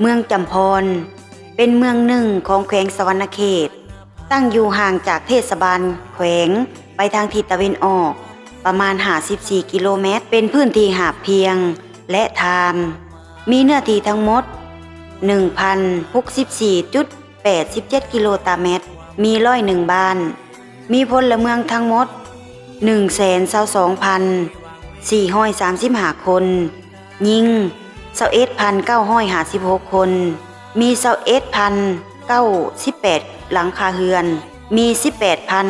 ເມືອງຈຳພອນ ເປັນເມືອງໜຶ່ງຂອງແຂວງສະຫວັນນະເຂດ, ຕັ້ງຢູ່ຫ່າງຈາກເທດສະບານແຂວງໄປທາງທິດຕາເວັນອອກປະມານຫ້າສິບສີ່ກິໂລແມັດ, ເປັນພື້ນທີ່ຫາບພຽງ ແລະ ທາມ, ມີເນື້ອທີ່ທັງໝົດໜຶ່ງພັນຫົກສິບສີ່ຈຸດ ແປດສິບເຈັດກິໂລຕາແມັດ, ມີຮ້ອຍໜຶ່ງບ້ານ, ມີພົນລະເມືອງທັງໝົດໜຶ່ງແສນຊາວສອງພັນສີ່ຮ້ອຍສາມສິບຫ້າຄົນ, ຍິງຊາວເອັດພັນເກົ້າຮ້ອຍຫ້າສິບຫົກຄົນ, ມີຊາວເອັດພັນເກົ້າສິບແປດຫຼັງຄາເຮືອນ, ມີສິບແປດພັນ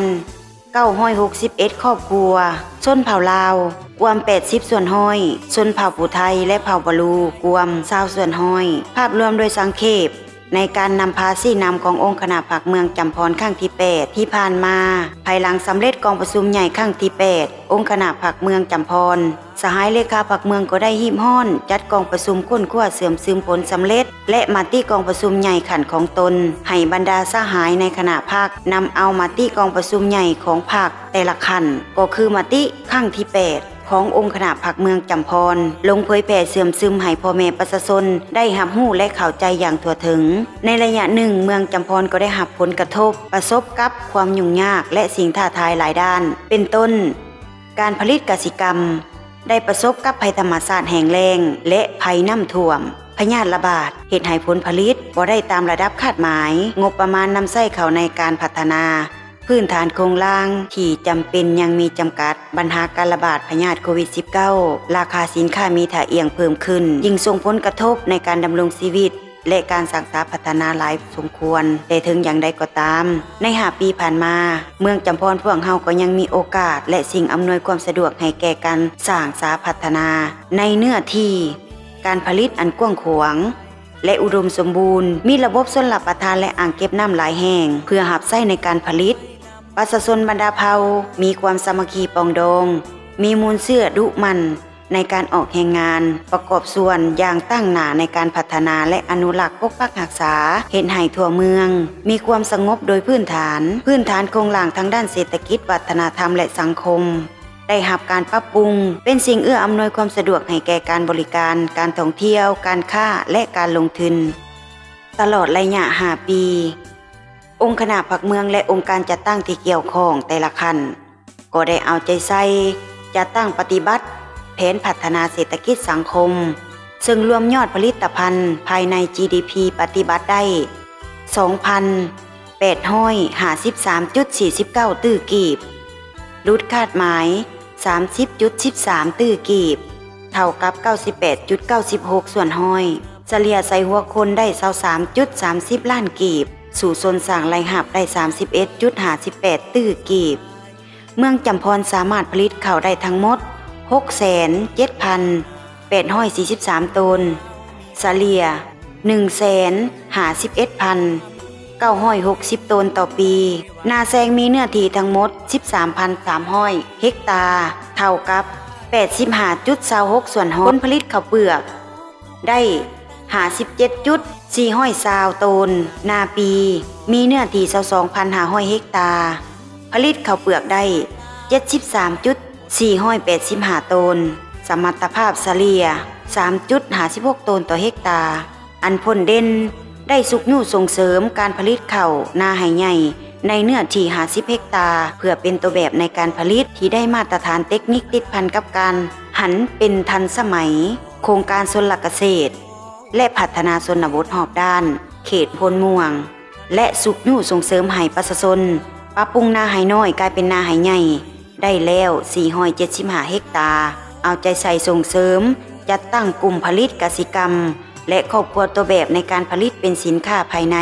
ເກົ້າຮ້ອຍຫົກສິບເອັດຄອບຄົວ, ຊົນເຜົ່າລາວກວມແປດສິບສ່ວນຮ້ອຍ, ຊົນເຜົ່າຜູ້ໄທ ແລະ ເຜົ່າບາລູກວມຊາວສ່ວນຮ້ອຍ. ພາບລວມໂດຍສັງເຂບໃນການນຳພາຊີ້ນຳຂອງອົງຄະນະພັກເມືອງຈຳພອນຄັ້ງທີແປດ ທີ່ຜ່ານມາ, ພາຍຫຼັງສຳເລັດກອງປະຊຸມໃຫຍ່ຄັ້ງທີແປດ ອົງຄະນະພັກເມືອງຈຳພອນ ສະຫາຍເລຂາພັກເມືອງກໍໄດ້ຮີບຮ້ອນຈັດກອງປະຊຸມຄົ້ນຄວ້າເຊື່ອມຊຶມຜົນສຳເລັດ ແລະ ມະຕິກອງປະຊຸມໃຫຍ່ຂັ້ນຂອງຕົນ ໃຫ້ບັນດາສະຫາຍໃນຄະນະພັກນຳເອົາມະຕິກອງປະຊຸມໃຫຍ່ຂອງພັກແຕ່ລະຂັ້ນ ກໍຄືມະຕິຄັ້ງທີແປດຂອງອົງຄະນະພັກເມືອງຈຳພອນ ລົງເຜີຍແຜ່ເຊື່ອມຊຶມໃຫ້ພໍ່ແມ່ປະຊາຊົນໄດ້ຮັບຮູ້ ແລະ ເຂົ້າໃຈຢ່າງທົ່ວເຖິງ. ໃນໄລຍະໜຶ່ງ, ເມືອງຈຳພອນກໍໄດ້ຮັບຜົນກະທົບ, ປະສົບກັບຄວາມຫຍຸ້ງຍາກ ແລະ ສິ່ງທ້າທາຍຫຼາຍດ້ານ ເປັນຕົ້ນ ການຜະລິດກະສິກຳໄດ້ປະສົບກັບໄພທຳມະຊາດແຫ້ງແລ້ງ ແລະ ໄພນ້ຳຖ້ວມ, ພະຍາດລະບາດ ເຮັດໃຫ້ຜົນຜະລິດບໍ່ໄດ້ຕາມລະດັບຄາດໝາຍ, ງົບປະມານນຳໃຊ້ເຂົ້າໃນການພັດທະນາພື້ນຖານໂຄງລ່າງທີ່ຈຳເປັນຍັງມີຈຳກັດ, ບັນຫາການລະບາດພະຍາດໂຄວິດສິບເກົ້າ, ລາຄາສິນຄ້າມີທ່າອ່ຽງເພີ່ມຂຶ້ນ, ຍິ່ງສົ່ງຜົນກະທົບໃນການດຳລົງຊີວິດ ແລະ ການສ້າງສາພັດທະນາຫຼາຍສົມຄວນ. ແຕ່ເຖິງຢ່າງໃດກໍຕາມ, ໃນຫ້າປີຜ່ານມາ, ເມືອງຈຳພອນພວກເຮົາກໍຍັງມີໂອກາດ ແລະ ສິ່ງອຳນວຍຄວາມສະດວກໃຫ້ແກ່ການສ້າງສາພັດທະນາໃນເນື້ອທີ່ການຜະລິດອັນກວ້າງຂວາງ ແລະ ອຸດົມສົມບູນ, ມີລະບົບຊົນລະປະທານ ແລະ ອ່າງເກັບນ້ຳຫຼາຍແຫ່ງ ເພື່ອຮັບໃຊ້ໃນການຜະລິດ. ປະຊາຊົນບັນດາເຜົ່າມີຄວາມສາມັກຄີປອງດອງ, ມີມູນເຊື້ອດຸໝັ່ນ ໃນການອອກແຮງງານ, ປະກອບສ່ວນຢ່າງຕັ້ງໜ້າໃນການພັດທະນາ ແລະ ອະນຸລັກປົກປັກຮັກສາ, ເຮັດໃຫ້ທົ່ວເມືອງມີຄວາມສະຫງົບໂດຍພື້ນຖານ, ພື້ນຖານໂຄງລ່າງທາງດ້ານເສດຖະກິດ, ວັດທະນະທຳ ແລະ ສັງຄົມ ໄດ້ຮັບການປັບປຸງ ເປັນສິ່ງເອື້ອອຳນວຍຄວາມສະດວກໃຫ້ແກ່ການບໍລິການ, ການທ່ອງທ່ຽວ, ການຄ້າ ແລະ ການລົງທຶນ. ຕະຫຼອດໄລຍະຫ້າປີ, ອົງຄະນະພັກເມືອງ ແລະ ອົງການຈັດຕັ້ງທີ່ກ່ຽວຂ້ອງແຕ່ລະຂັ້ນ ກໍໄດ້ເອົາໃຈໃສ່ຈັດຕັ້ງປະຕິບັດແຜນພັດທະນາເສດຖະກິດສັງຄົມ, ເຊິ່ງລວມຍອດຜະລິດຕະພັນພາຍໃນ ຈີດີພີ ປະຕິບັດໄດ້ສອງພັນແປດຮ້ອຍຫ້າສິບສາມຈຸດສີ່ສິບເກົ້າຕື້ກີບ, ຫຼຸດຄາດໝາຍສາມສິບຈຸດສິບສາມຕື້ກີບ, ເທົ່າກັບເກົ້າສິບແປດຈຸດເກົ້າສິບຫົກສ່ວນຮ້ອຍ, ສະເລ່ຍໃສ່ຫົວຄົນໄດ້ຊາວສາມຈຸດສາມສິບລ້ານກີບ, ສູ້ຊົນສ້າງລາຍຮັບໄດ້ສາມສິບເອັດຈຸດຫ້າສິບແປດຕື້ກີບ. ເມືອງຈຳພອນສາມາດຜະລິດເຂົ້າໄດ້ທັງໝົດຫົກແສນເຈັດພັນແປດຮ້ອຍສີ່ສິບສາມໂຕນ, ສະເລ່ຍໜຶ່ງແສນຫ້າສິບເອັດພັນເກົ້າຮ້ອຍຫົກສິບໂຕນຕໍ່ປີ. ນາແຊງມີເນື້ອທີ່ທັງໝົດສິບສາມພັນສາມຮ້ອຍເຮັກຕາ, ເທົ່າກັບແປດສິບຫ້າຈຸດຊາວຫົກສ່ວນຮ້ອຍ. ຜົນຜະລິດເຂົ້າເປືອກ ໄດ້ຫ້າສິບເຈັດຈຸດສີ່ຮ້ອຍຊາວໂຕນ, ນາປີມີເນື້ອທີ່ຊາວສອງພັນຫ້າຮ້ອຍເຮັກຕາ, ຜະລິດເຂົ້າເປືອກໄດ້ເຈັດສິບສາມຈຸດສີ່ຮ້ອຍແປດສິບຫ້າໂຕນ, ສະມັດຕະພາບສະເລ່ຍສາມຈຸດຫ້າສິບຫົກໂຕນຕໍ່ເຮັກຕາ. ອັນພົ້ນເດັ່ນໄດ້ຊຸກຍູ້ສົ່ງເສີມການຜະລິດເຂົ້ານາໄຮ່ໃຫຍ່ ໃນເນື້ອທີ່ຫ້າສິບເຮັກຕາ ເພື່ອເປັນຕົວແບບໃນການຜະລິດທີ່ໄດ້ມາດຕະຖານເຕັກນິກ ຕິດພັນກັບການຫັນເປັນທັນສະໄໝ, ໂຄງການຊົນລະກະເສດ ແລະ ພັດທະນາຊົນນະບົດຮອບດ້ານເຂດໂພນມ່ວງ ແລະ ຊຸກຍູ້ສົ່ງເສີມໃຫ້ປະຊາຊົນປັບປຸງນາໄຮ່ນ້ອຍກາຍເປັນນາໄຮ່ໃຫຍ່ ໄດ້ແລ້ວສີ່ຮ້ອຍເຈັດສິບຫ້າເຮັກຕາ, ເອົາໃຈໃສ່ສົ່ງເສີມ ຈັດຕັ້ງກຸ່ມຜະລິດກະສິກຳ ແລະ ຄອບຄົວຕົວແບບໃນການຜະລິດເປັນສິນຄ້າພາຍໃນ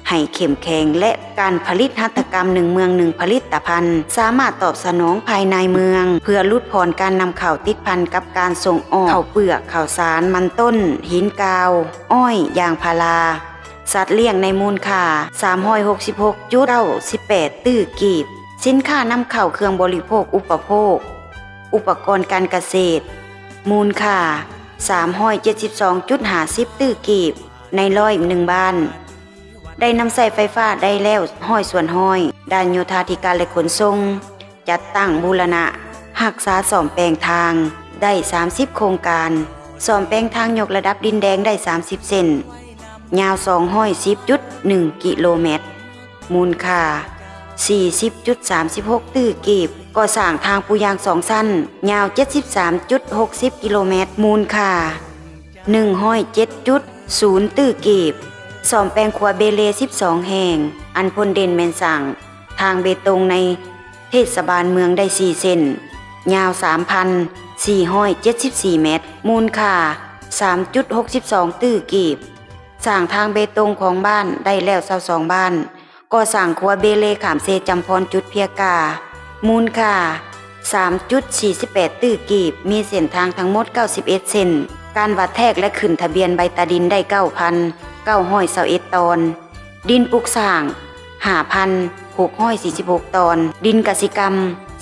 ໃຫ້ເຂັ້ມແຂງ ແລະ ການຜະລິດຫັດຖະກຳໜຶ່ງເມືອງໜຶ່ງຜະລິດຕະພັນ ສາມາດຕອບສະໜອງພາຍໃນເມືອງ ເພື່ອຫຼຸດຜ່ອນການນຳເຂົ້າ ຕິດພັນກັບການສົ່ງອອກ ເຂົ້າເປືອກ, ເຂົ້າສານ, ມັນຕົ້ນ, ຫີນກາວ, ອ້ອຍ, ຢາງພາລາ, ສັດລ້ຽງໃນມູນຄ່າສາມຮ້ອຍຫົກສິບຫົກຈຸດເກົ້າສິບແປດຕື້ກີບ, ສິນຄ້ານຳເຂົ້າເຄື່ອງບໍລິໂພກອຸປະໂພກ, ອຸປະກອນການກະເສດ ມູນຄ່າສາມຮ້ອຍເຈັດສິບສອງຈຸດຫ້າສິບຕື້ກີບ ໃນຮ້ອຍໜຶ່ງບ້ານ, ໄດ້ນຳໃຊ້ໄຟຟ້າໄດ້ແລ້ວຮ້ອຍສ່ວນຮ້ອຍ. ດ້ານໂຍທາທິການ ແລະ ຂົນສົ່ງ ຈັດຕັ້ງບູລະນະຮັກສາສ້ອມແປງທາງໄດ້ສາມສິບໂຄງການ, ສ້ອມແປງທາງຍົກລະດັບດິນແດງໄດ້ສາມສິບເສັ້ນ, ຍາວສອງຮ້ອຍສິບຈຸດໜຶ່ງກິໂລແມັດ, ມູນຄ່າສີ່ສິບຈຸດສາມສິບຫົກຕື້ກີບ, ກໍ່ສ້າງທາງປູຢາງສອງຊັ້ນ ຍາວເຈັດສິບສາມຈຸດຫົກສິບກິໂລແມັດ, ມູນຄ່າໜຶ່ງຮ້ອຍເຈັດຈຸດສູນຕື້ກີບ, ສ້ອມແປງຂົວເບເລສິບສອງແຫ່ງ, ອັນພົ້ນເດັ່ນແມ່ນສ້າງທາງເບຕົງໃນເທດສະບານເມືອງໄດ້ສີ່ເສັ້ນ, ຍາວສາມພັນສີ່ຮ້ອຍເຈັດສິບສີ່ແມັດ, ມູນຄ່າສາມຈຸດຫົກສິບສອງຕື້ກີບ, ສ້າງທາງເບຕົງຂອງບ້ານໄດ້ແລ້ວຊາວສອງບ້ານ, ກໍ່ສ້າງຂົວເບເລຂ້າມເຊຈຳພອນຈຸດເພຍກາ ມູນຄ່າສາມຈຸດສີ່ສິບແປດຕື້ກີບ, ມີເສັ້ນທາງທັງໝົດເກົ້າສິບເອັດເສັ້ນ, ການວັດແທກ ແລະ ຂຶ້ນທະບຽນໃບຕາດິນໄດ້ເກົ້າພັນເກົ້າຮ້ອຍຊາວເອັດຕອນ, ດິນປຸກສ້າງຫ້າພັນຫົກຮ້ອຍສີ່ສິບຫົກຕອນ, ດິນກະສິກຳ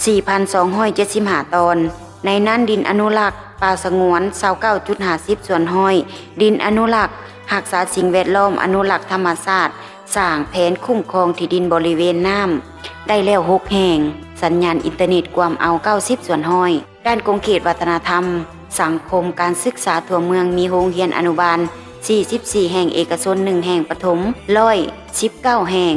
ສີ່ພັນສອງຮ້ອຍເຈັດສິບຫ້າຕອນ, ໃນນັ້ນດິນອະນຸລັກປ່າສະຫງວນຊາວເກົ້າຈຸດຫ້າສິບສ່ວນຮ້ອຍ, ດິນອະນຸລັກຮັກສາສິ່ງແວດລ້ອມ, ອະນຸລັກທຳມະຊາດ, ສ້າງແຜນຄຸ້ມຄອງທີ່ດິນບໍລິເວນນ້ຳໄດ້ແລ້ວຫົກແຫ່ງ, ສັນຍານອິນເຕີເນັດກວມເອົາເກົ້າສິບສ່ວນຮ້ອຍ. ດ້ານຂົງເຂດວັດທະນະທຳ, ສັງຄົມ, ການສຶກສາທົ່ວເມືອງມີໂຮງຮຽນອະນຸບານສີ່ສິບສີ່ແຫ່ງ, ເອກະຊົນໜຶ່ງແຫ່ງ, ປະຖົມຮ້ອຍສິບເກົ້າແຫ່ງ,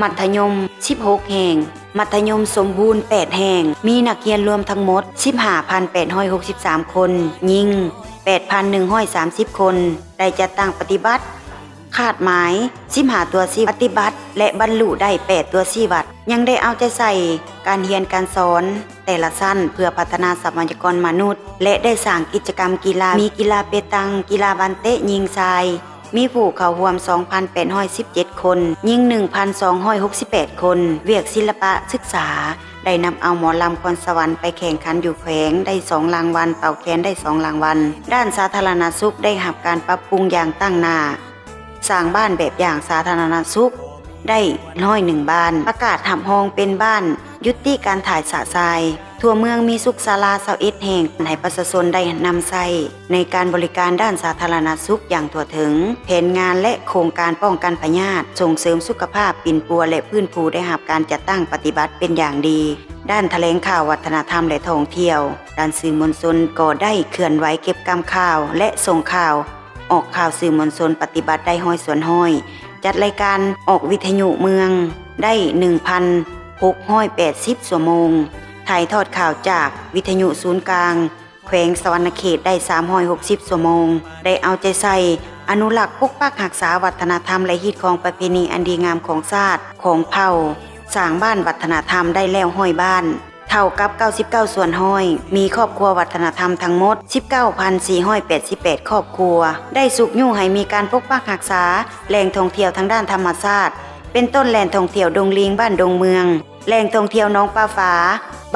ມັດທະຍົມສິບຫົກແຫ່ງ, ມັດທະຍົມສົມບູນແປດແຫ່ງ, ມີນັກຮຽນລວມທັງໝົດສິບຫ້າພັນແປດຮ້ອຍຫົກສິບສາມຄົນ, ຍິງແປດພັນໜຶ່ງຮ້ອຍສາມສິບຄົນ, ໄດ້ຈັດຕັ້ງປະຕິບັດ ຄາດໝາຍສິບຫ້າຕົວຊີ້ປະຕິບັດ ແລະ ບັນລຸໄດ້ແປດຕົວຊີ້ວັດ, ຍັງໄດ້ເອົາໃຈໃສ່ການຮຽນການສອນແຕ່ລະຊັ້ນ ເພື່ອພັດທະນາຊັບພະຍາກອນມະນຸດ ແລະ ໄດ້ສ້າງກິດຈະກຳກິລາ, ມີກິລາເປຕັງ, ກິລາບານເຕະຍິງຊາຍ, ມີຜູ້ເຂົ້າຮ່ວມສອງພັນແປດຮ້ອຍສິບເຈັດຄົນ, ຍິງໜຶ່ງພັນສອງຮ້ອຍຫົກສິບແປດຄົນ, ວຽກສິລະປະສຶກສາ ໄດ້ນຳເອົາໝໍລຳຄອນສະຫວັນໄປແຂ່ງຂັນຢູ່ແຂວງໄດ້ສອງລາງວັນ, ເປົ່າແຄນໄດ້ສອງລາງວັນ. ດ້ານສາທາລະນະສຸກໄດ້ຮັບການປັບປຸງຢ່າງຕັ້ງໜ້າ, ສ້າງບ້ານແບບຢ່າງສາທາລະນະສຸກໄດ້ຮ້ອຍໜຶ່ງບ້ານ, ປະກາດຮັບຮອງເປັນບ້ານຍຸຕິການຖ່າຍຊະຊາຍ. ທົ່ວເມືອງມີສຸກສາລາຊາວເອັດແຫ່ງ ໃຫ້ປະຊາຊົນໄດ້ນຳໃຊ້ໃນການບໍລິການດ້ານສາທາລະນະສຸກຢ່າງທົ່ວເຖິງ. ແຜນງານ ແລະ ໂຄງການປ້ອງກັນພະຍາດ, ສົ່ງເສີມສຸຂະພາບ, ປິ່ນປົວ ແລະ ຟື້ນຟູ ໄດ້ຮັບການຈັດຕັ້ງປະຕິບັດເປັນຢ່າງດີ. ດ້ານຖະແຫຼງຂ່າວ, ວັດທະນະທຳ ແລະ ທ່ອງທ່ຽວ, ດ້ານສື່ມວນຊົນກໍໄດ້ເຄື່ອນໄຫວເກັບກຳຂ່າວ ແລະ ສົ່ງຂ່າວ ອອກຂ່າວສື່ມວນຊົນປະຕິບັດໄດ້ຮ້ອຍສ່ວນຮ້ອຍ, ຈັດລາຍການອອກວິທະຍຸເມືອງໄດ້ໜຶ່ງພັນຫົກຮ້ອຍແປດສິບຊົ່ວໂມງ, ຖ່າຍທອດຂ່າວຈາກວິທະຍຸສູນກາງແຂວງສະຫວັນນະເຂດໄດ້ສາມຮ້ອຍຫົກສິບຊົ່ວໂມງ, ໄດ້ເອົາໃຈໃສ່ອະນຸລັກ, ປົກປັກຮັກສາວັດທະນະທຳ ແລະ ຮີດຄອງປະເພນີອັນດີງາມຂອງຊາດ, ຂອງເຜົ່າ, ສ້າງບ້ານວັດທະນະທຳໄດ້ແລ້ວຮ້ອຍບ້ານ. ເທົ່າກັບເກົ້າສິບເກົ້າສ່ວນຮ້ອຍ, ມີຄອບຄົວວັດທະນະທຳທັງໝົດສິບເກົ້າພັນສີ່ຮ້ອຍແປດສິບແປດຄອບຄົວ, ໄດ້ຊຸກຍູ້ໃຫ້ມີການປົກປັກຮັກສາແຫຼ່ງທ່ອງທ່ຽວທາງດ້ານທຳມະຊາດ ເປັນຕົ້ນແຫຼ່ງທ່ອງທ່ຽວດົງລິງ ບ້ານດົງເມືອງ, ແຫຼ່ງທ່ອງທ່ຽວໜອງປາຝາ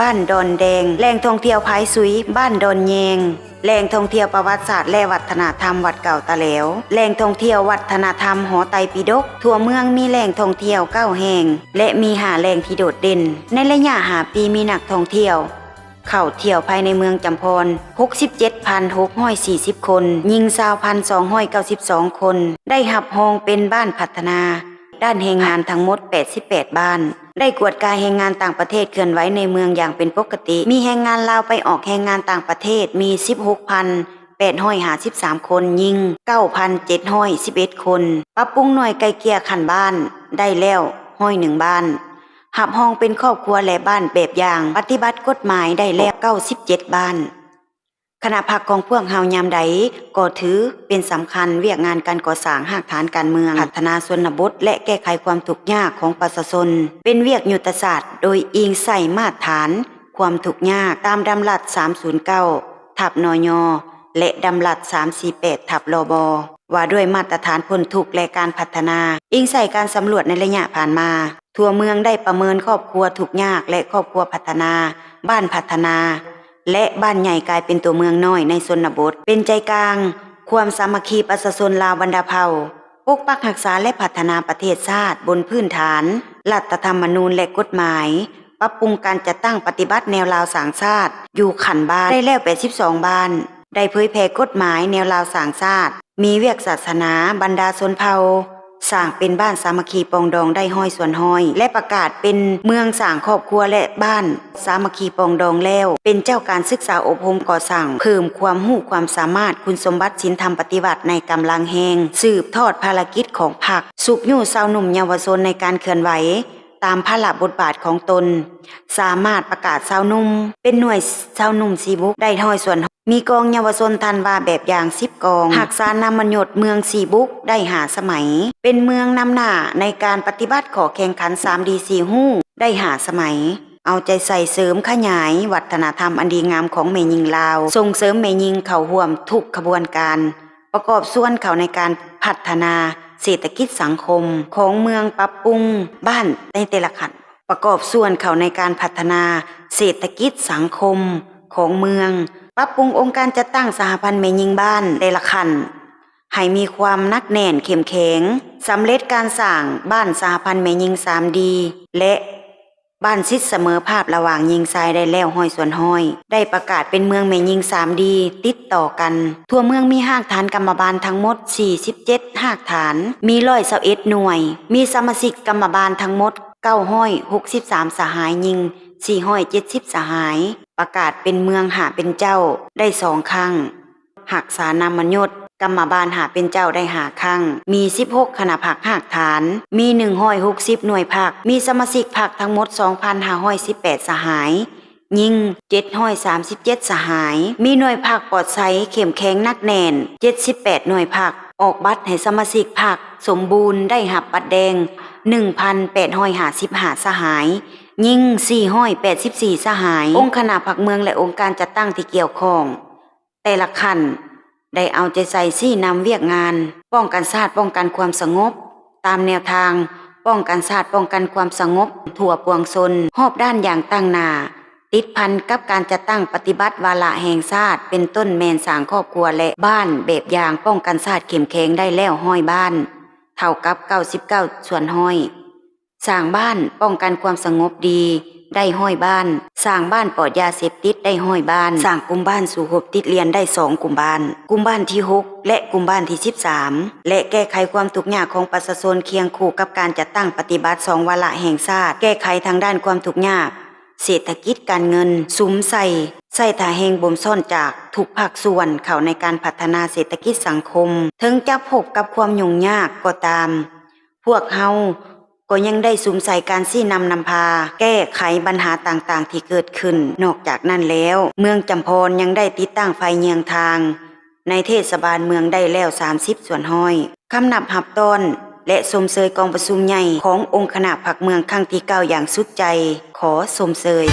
ບ້ານດອນແດງ, ແຫຼ່ງທ່ອງທ່ຽວຜາຍສຸຍ ບ້ານດອນແຍງ, ແຫຼ່ງທ່ອງທ່ຽວປະຫວັດສາດ ແລະ ວັດທະນະທຳວັດເກົ່າຕາແຫຼວ, ແຫຼ່ງທ່ອງທ່ຽວວັດທະນະທຳຫໍໄຕປິດົກ. ທົ່ວເມືອງມີແຫຼ່ງທ່ອງທ່ຽວເກົ້າແຫ່ງ ແລະ ມີຫ້າແຫຼ່ງທີ່ໂດດເດັ່ນ. ໃນໄລຍະຫ້າປີ ມີນັກທ່ອງທ່ຽວເຂົ້າທ່ຽວພາຍໃນເມືອງຈຳພອນຫົກສິບເຈັດພັນຫົກຮ້ອຍສີ່ສິບຄົນ, ຍິງຊາວພັນສອງຮ້ອຍເກົ້າສິບສອງຄົນ, ໄດ້ຮັບຮອງເປັນບ້ານພັດທະນາດ້ານແຮງງານທັງໝົດແປດສິບແປດບ້ານ. ໄດ້ກວດກາແຮງງານຕ່າງປະເທດເຄື່ອນໄຫວໃນເມືອງຢ່າງເປັນປົກກະຕິ. ມີແຮງງານລາວໄປອອກແຮງງານຕ່າງປະເທດມີສິບຫົກພັນແປດຮ້ອຍຫ້າສິບສາມຄົນ, ຍິງເກົ້າພັນເຈັດຮ້ອຍສິບເອັດຄົນ. ປັບປຸງໜ່ວຍໄກ່ເກ່ຍຂັ້ນບ້ານໄດ້ແລ້ວຮ້ອຍໜຶ່ງບ້ານ. ຮັບຮອງເປັນຄອບຄົວ ແລະ ບ້ານແບບຢ່າງ, ປະຕິບັດກົດໝາຍໄດ້ແລ້ວເກົ້າສິບເຈັດບ້ານ. ຄະນະພັກຂອງພວກເຮົາຍາມໃດກໍຖືເປັນສຳຄັນ, ວຽກງານການກໍ່ສ້າງຮາກຖານການເມືອງ, ພັດທະນາຊົນນະບົດ ແລະ ແກ້ໄຂຄວາມທຸກຍາກຂອງປະຊາຊົນ ເປັນວຽກຍຸດທະສາດໂດຍອີງໃສ່ມາດຖານຄວາມທຸກຍາກ ຕາມດຳລັດສາມສູນເກົ້າທັບ ນຍ ແລະ ດຳລັດສາມສີ່ແປດທັບ ລບ ວ່າດ້ວຍມາດຕະຖານພົ້ນທຸກ ແລະ ການພັດທະນາ. ອີງໃສ່ການສຳຫຼວດໃນໄລຍະຜ່ານມາ, ທົ່ວເມືອງໄດ້ປະເມີນຄອບຄົວທຸກຍາກ ແລະ ຄອບຄົວພັດທະນາ, ບ້ານພັດທະນາ ແລະ ບ້ານໃຫຍ່ກາຍເປັນຕົວເມືອງນ້ອຍໃນຊົນນະບົດ, ເປັນໃຈກາງຄວາມສາມັກຄີປະຊາຊົນລາວບັນດາເຜົ່າ, ປົກປັກຮັກສາ ແລະ ພັດທະນາປະເທດຊາດບົນພື້ນຖານລັດຖະທຳມະນູນ ແລະ ກົດໝາຍ, ປັບປຸງການຈັດຕັ້ງປະຕິບັດແນວລາວສ້າງຊາດຢູ່ຂັ້ນບ້ານໄດ້ແລ້ວແປດສິບສອງບ້ານ, ໄດ້ເຜີຍແຜ່ກົດໝາຍແນວລາວສ້າງຊາດ, ມີວຽກສາສະໜາບັນດາຊົນເຜົ່າ ສ້າງເປັນບ້ານສາມັກຄີປອງດອງໄດ້ຮ້ອຍສ່ວນຮ້ອຍ ແລະ ປະກາດເປັນເມືອງສ້າງຄອບຄົວ ແລະ ບ້ານສາມັກຄີປອງດອງແລ້ວ, ເປັນເຈົ້າການສຶກສາອົບຮົມກໍ່ສ້າງ, ເພີ່ມຄວາມຮູ້ຄວາມສາມາດ, ຄຸນສົມບັດ, ສິນທຳປະຕິວັດໃນກຳລັງແຮງ, ສືບທອດພາລະກິດຂອງພັກ, ຊຸກຍູ້ຊາວໜຸ່ມເຍົາວະຊົນໃນການເຄື່ອນໄຫວຕາມພາລະບົດບາດຂອງຕົນ, ສາມາດປະກາດຊາວໜຸ່ມເປັນໜ່ວຍຊາວໜຸ່ມສີ່ບຸກໄດ້ຮ້ອຍສ່ວນ ມີກອງເຍົາວະຊົນທັນວາແບບຢ່າງສິບກອງ, ຮັກສານາມມະຍົດເມືອງສີ່ບຸກໄດ້ຫ້າສະໄໝ, ເປັນເມືອງນຳໜ້າໃນການປະຕິບັດຂໍ້ແຂ່ງຂັນສາມດີສີ່ຮູ້ໄດ້ຫ້າສະໄໝ, ເອົາໃຈໃສ່ເສີມຂະຫຍາຍວັດທະນະທຳອັນດີງາມຂອງແມ່ຍິງລາວ, ສົ່ງເສີມແມ່ຍິງເຂົ້າຮ່ວມທຸກຂະບວນການ, ປະກອບສ່ວນເຂົ້າໃນການພັດທະນາເສດຖະກິດສັງຄົມຂອງເມືອງ, ປັບປຸງບ້ານໃນແຕ່ລະຂັ້ນ. ປະກອບສ່ວນເຂົ້າໃນການພັດທະນາເສດຖະກິດສັງຄົມຂອງເມືອງ, ປັບປຸງອົງການຈັດຕັ້ງສະຫະພັນແມ່ຍິງບ້ານແຕ່ລະຂັ້ນໃຫ້ມີຄວາມໜັກແໜ້ນເຂັ້ມແຂງ, ສຳເລັດການສ້າງບ້ານສະຫະພັນແມ່ຍິງສາມດີ ແລະ ບ້ານສິດສະເໝີພາບລະຫວ່າງຍິງຊາຍໄດ້ແລ້ວຮ້ອຍສ່ວນຮ້ອຍ, ໄດ້ປະກາດເປັນເມືອງແມ່ຍິງສາມດີຕິດຕໍ່ກັນ. ທົ່ວເມືອງມີຮາກຖານກຳມະບານທັງໝົດສີ່ສິບເຈັດຮາກຖານ, ມີຮ້ອຍຊາວເອັດໜ່ວຍ, ມີສະມາຊິກກຳມະບານທັງໝົດ ເກົ້າຮ້ອຍຫົກສິບສາມສະຫາຍ, ຍິງສີ່ຮ້ອຍເຈັດສິບສະຫາຍ, ປະກາດເປັນເມືອງຫ້າເປັນເຈົ້າໄດ້ສອງຄັ້ງ, ຮັກສານາມມະຍົດກຳມະບານຫ້າເປັນເຈົ້າໄດ້ຫ້າຄັ້ງ, ມີສິບຫົກຄະນະພັກຮາກຖານ, ມີໜຶ່ງຮ້ອຍຫົກສິບໜ່ວຍພັກ, ມີສະມາຊິກພັກທັງໝົດສອງພັນຫ້າຮ້ອຍສິບແປດສະຫາຍ, ຍິງເຈັດຮ້ອຍສາມສິບເຈັດສະຫາຍ, ມີໜ່ວຍພັກປອດໃສເຂັ້ມແຂງໜັກແໜ້ນເຈັດສິບແປດໜ່ວຍພັກ, ອອກບັດໃຫ້ສະມາຊິກພັກສົມບູນໄດ້ຮັບບັດແດງໜຶ່ງພັນແປດຮ້ອຍຫ້າສິບຫ້າສະຫາຍ, ຍິງສີ່ຮ້ອຍແປດສິບສີ່ສະຫາຍ. ອົງຄະນະພັກເມືອງ ແລະ ອົງການຈັດຕັ້ງທີ່ກ່ຽວຂ້ອງແຕ່ລະຂັ້ນ ໄດ້ເອົາໃຈໃສ່ຊີ້ນຳວຽກງານປ້ອງກັນຊາດ, ປ້ອງກັນຄວາມສະຫງົບ ຕາມແນວທາງປ້ອງກັນຊາດ, ປ້ອງກັນຄວາມສະຫງົບທົ່ວປວງຊົນ ຮອບດ້ານຢ່າງຕັ້ງໜ້າ, ຕິດພັນກັບການຈັດຕັ້ງປະຕິບັດວາລະແຫ່ງຊາດ, ເປັນຕົ້ນແມ່ນສ້າງຄອບຄົວ ແລະ ບ້ານແບບຢ່າງປ້ອງກັນຊາດເຂັ້ມແຂງໄດ້ແລ້ວຮ້ອຍບ້ານ, ເທົ່າກັບເກົ້າສິບເກົ້າສ່ວນຮ້ອຍ, ສ້າງບ້ານປ້ອງກັນຄວາມສະຫງົບດີໄດ້ຮ້ອຍບ້ານ, ສ້າງບ້ານປອດຢາເສບຕິດໄດ້ຮ້ອຍບ້ານ, ສ້າງກຸ່ມບ້ານສູ້ຮົບຕິດລຽນໄດ້ສອງກຸ່ມບ້ານ, ກຸ່ມບ້ານທີຫົກ ແລະ ກຸ່ມບ້ານທີສິບສາມ ແລະ ແກ້ໄຂຄວາມທຸກຍາກຂອງປະຊາຊົນ ຄຽງຄູ່ກັບການຈັດຕັ້ງປະຕິບັດສອງວາລະແຫ່ງຊາດ, ແກ້ໄຂທາງດ້ານຄວາມທຸກຍາກເສດຖະກິດການເງິນ, ສຸມໃສ່ ໃຊ້ທ່າແຮງບົ່ມຊ້ອນຈາກທຸກພາກສ່ວນເຂົ້າໃນການພັດທະນາເສດຖະກິດສັງຄົມ. ເຖິງຈະພົບກັບຄວາມຫຍຸ້ງຍາກກໍຕາມ, ພວກເຮົາກໍຍັງໄດ້ສຸມໃສ່ການຊີ້ນຳນຳພາ ແກ້ໄຂບັນຫາຕ່າງໆທີ່ເກີດຂຶ້ນ. ນອກຈາກນັ້ນແລ້ວ, ເມືອງຈຳພອນຍັງໄດ້ຕິດຕັ້ງໄຟເຍືອງທາງ ໃນເທດສະບານເມືອງໄດ້ແລ້ວສາມສິບສ່ວນຮ້ອຍ. ຄຳນັບຮັບຕ້ອນ ແລະ ຊົມເຊີຍກອງປະຊຸມໃຫຍ່ຂອງອົງຄະນະພັກເມືອງຄັ້ງທີເກົ້າຢ່າງສຸດໃຈ. ຂໍຊົມເຊີຍ.